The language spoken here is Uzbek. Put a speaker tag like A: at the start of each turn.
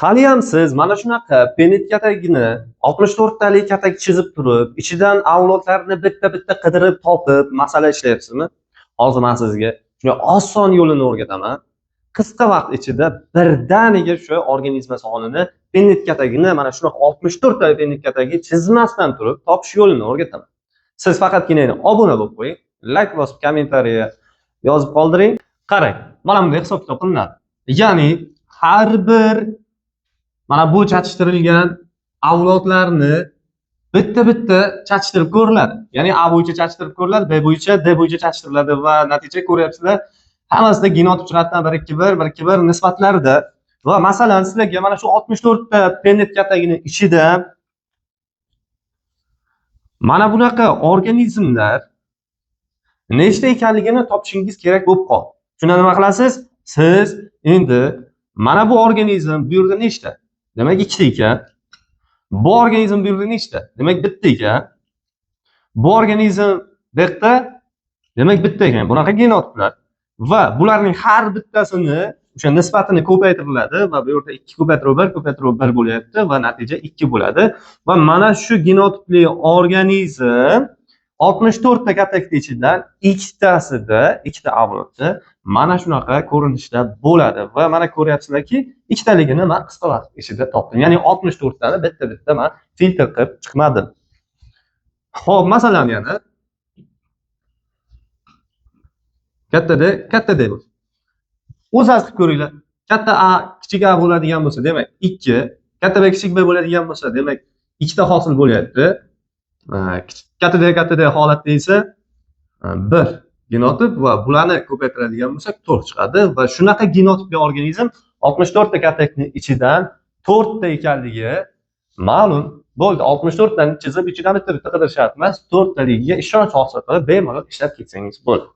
A: Haliyam siz mana shunaqa Pennett katagini 64 talik katak chizib turib, ichidan avlodlarni bitta-bitta qidirib topib masala ishlayapsizmi? Hozir men sizga shunday oson yo'lini o'rgataman. Qisqa vaqt ichida birdaniga shu organizma sonini Pennett katagini mana shunaqa 64 talik Pennett katagi chizmasdan turib topish yo'lini o'rgataman. Siz faqatgina obuna bo'lib qo'ying, like bosib kommentariya yozib qoldiring. Qarang, mana bunday hisob-kitob qilinadi. Ya'ni har bir mana bu chatishtirilgan avlodlarni bitta-bitta chatishtirib ko'riladi. Ya'ni A bo'yicha chatishtirib ko'riladi, B bo'yicha, D bo'yicha chatishtiriladi va natija ko'ryapsizlar. Hammasida genotip jihatdan 1 2 1 1 2 1 nisbatlarida va masalan sizlarga mana shu 64 ta Pennett katagini ichida mana bunaqa organizmlar nechta ekanligini topishingiz kerak bo'lib qoldi. Shunda nima qilasiz? Siz endi mana bu organizm bu yerda nechta? Demak ikkita ekan. Bu organizm bu yerda nechta? Demak bitta ekan. Bu organizm bu yoqda demak bitta ekan. Bunaqa genotiplar va bularning har bittasini o'sha nisbatini ko'paytiriladi va bu yerda 2 ko'paytiruv 1 ko'paytiruv 1 bo'lyapti va natija 2 bo'ladi. Va mana shu genotipli organizm 64 ta katakni ichidan ikkitasida, ikkita avlodda mana shunaqa ko'rinishda bo'ladi va mana ko'ryapsizlarki, ikkitaligini men qisqa vaqt ichida topdim. Ya'ni 64 tani bitta-bitta men filtr qilib chiqmadim. Xo'p, masalan yana katta D, katta D bo'lsin. O'zingiz qilib ko'ringlar. Katta A, kichik A bo'ladigan bo'lsa, demak 2, katta B, kichik B bo'ladigan bo'lsa, demak ikkita hosil bo'lyapti. Katta D, katta D holatda esa 1 genotip va bularni ko'paytiradigan bo'lsak 4 chiqadi va shunaqa genotipli organizm 64 ta katakning ichidan 4 ta ekanligi ma'lum. Bo'ldi, 64 tani chizib ichidan bitta-bitta qidirish shart emas, 4 taligiga ishonch hosil qilib bemalol ishlab ketsangiz bo'ladi.